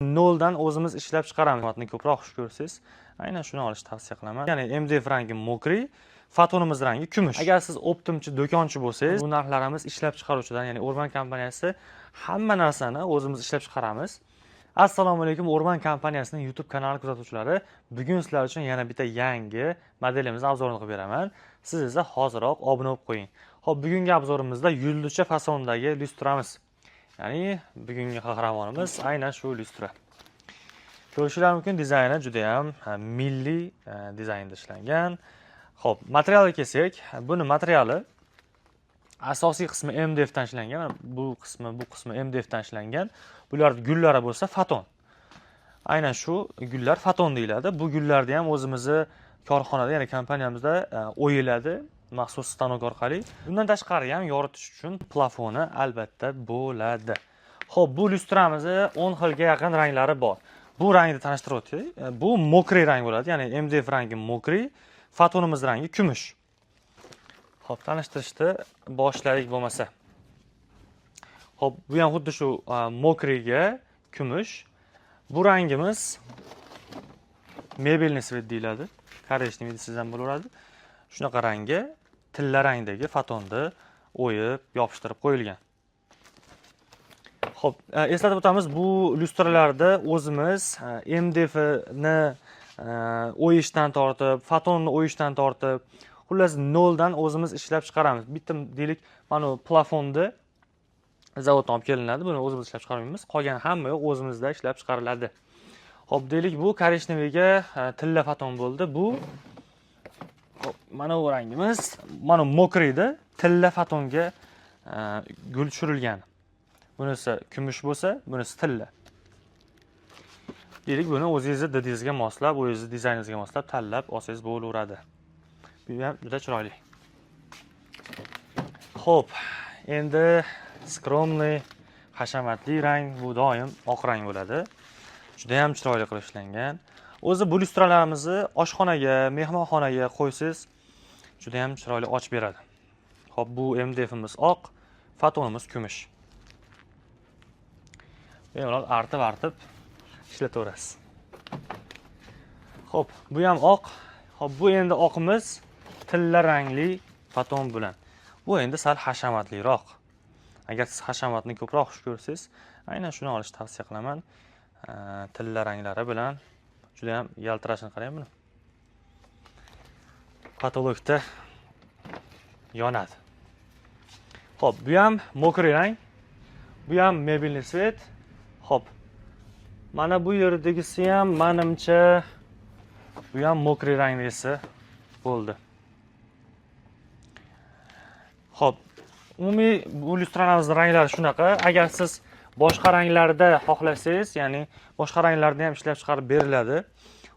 Noldan o'zimiz ishlab chiqaramiz. Matni ko'proq xush ko'rsangiz, aynan shuni olishni tavsiya qilaman. Ya'ni MDF rangi мокрый, fatonimiz rangi kumush. Agar siz оптом chi, do'konchi bo'lsangiz, bu narxlarimiz ishlab chiqaruvchidan, ya'ni O'rmon kompaniyasi, hamma narsani o'zimiz ishlab chiqaramiz. Assalomu alaykum, O'rmon kompaniyasining YouTube kanali kuzatuvchilari. Bugun sizlar uchun yana bitta yangi modelimizni обзор ini qilib beraman. Siz esa hoziroq obuna bo'lib qo'ying. Xo'p, bugungi обзор imizda yulduzcha fasondagi lyustramiz. Ya'ni bugungi qahramonimiz aynan shu lyustra. Ko'rishinglar mumkin, dizayni juda ham milliy dizaynda ishlangan. Xo'p, materialga kelsak, buni materiali asosiy qismi MDF dan ishlangan. Mana bu qismi MDF dan ishlangan. Bular gullari bo'lsa faton. Aynan shu gullar faton deyiladi. Bu gullarni ham o'zimizni korxonada, ya'ni kompaniyamizda o'yiladi maxsus stanok orqali. Bundan tashqari ham yoritish uchun plafoni albatta bo'ladi. Xo'p, bu lyustramizni 10 xilga yaqin ranglari bor. Bu rangni tanishtirib o'tay. Bu мокрый rang bo'ladi, ya'ni MDF rangi мокрый, fatonimiz rangi kumush. Xo'p, tanishtirishni boshladik bo'lmasa. Xo'p, bu ham xuddi shu мокрый ga kumush. Bu rangimiz мебельный цвет deyiladi. Коричневый desangiz ham bo'laveradi. Shunaqa rangga tilla rangdagi fatonni o'yib, yopishtirib qo'yilgan. Xo'p, eslatib o'tamiz, bu lyustralarda o'zimiz MDF ni o'yishdan tortib, fatonni o'yishdan tortib, xullas noldan o'zimiz ishlab chiqaramiz. Bitta deylik, mana bu plafonni zavoddan olib kelinadi, buni o'zimiz ishlab chiqarmaymiz. Qolgan hamma yoq o'zimizda ishlab chiqariladi. Xo'p, deylik, bu коричневый ga tilla faton bo'ldi. Bu, xo'p, mana bu rangimiz, mana bu мокрый da tilla fatonga gul tushirilgan. Bunisi kumush bo'lsa, bunisi tilla. Deylik, buni o'zingizni didingizga moslab, o'zingizni dizayningizga moslab tanlab olsangiz bo'laveradi. Bu ham juda chiroyli. Xo'p, endi скромный, hashamatli rang, bu doim oq rang bo'ladi. Juda ham chiroyli qilib ishlangan. O'zi bu lyustralarimizni oshxonaga, mehmonxonaga qo'ysangiz, juda ham chiroyli ochib beradi. Xo'p, bu MDFimiz oq, fatonimiz kumush. Bemalol artib artib ishlataverasiz. Xo'p, bu ham oq. Xo'p, bu endi oqimiz tilla rangli faton bilan. Bu endi sal hashamatliroq. Agar siz hashamatni ko'proq xush ko'rsangiz, aynan shuni olishni tavsiya qilaman. Tilla ranglari bilan juda ham yaltirashini qarang buni. Потолок da yonadi. Xo'p, bu ham мокрый rang. Bu ham мебельный цвет. Xo'p. Mana bu yerdagisi ham, manimcha, bu ham мокрый ranglisi bo'ldi. Xo'p, umumiy bu lyustralarimizni ranglari shunaqa. Agar siz boshqa ranglarda xohlasangiz, ya'ni boshqa ranglarda ham ishlab chiqarib beriladi.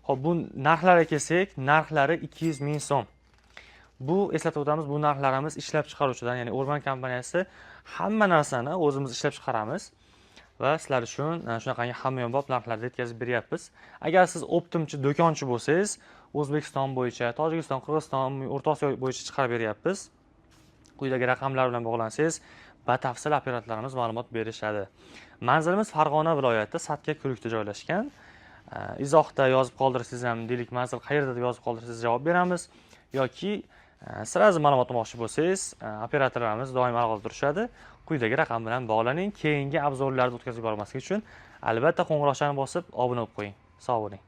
Xo'p, bu narxlarga kelsak, narxlari 200 ming so'm. Bu, eslatib o'tamiz, bu narxlarimiz ishlab chiqaruvchidan, ya'ni O'rmon kompaniyasi, hamma narsani o'zimiz ishlab chiqaramiz va sizlar uchun shunaqangi hamyonbop narxlarda yetkazib beryapmiz. Agar siz оптом chi, do'konchi bo'lsangiz, O'zbekiston bo'yicha, Tojikiston, Qirg'iziston, O'rta Osiyo bo'yicha chiqarib beryapmiz. Quyidagi raqamlar bilan bog'lansangiz, batafsil operatorlarimiz ma'lumot berishadi. Manzilimiz Farg'ona viloyati, Satka Kulukda joylashgan. Izohda yozib qoldirsangiz ham, deylik, manzil qayerda deb yozib qoldirsangiz, javob beramiz yoki сразу ma'lumot olmoqchi bo'lsangiz, operatorlarimiz doim aloqada turishadi. Quyidagi raqam bilan bog'laning. Keyingi обзор larni o'tkazib yubormaslik uchun albatta qo'ng'iroqchani bosib obuna bo'lib qo'ying. Sog' bo'ling.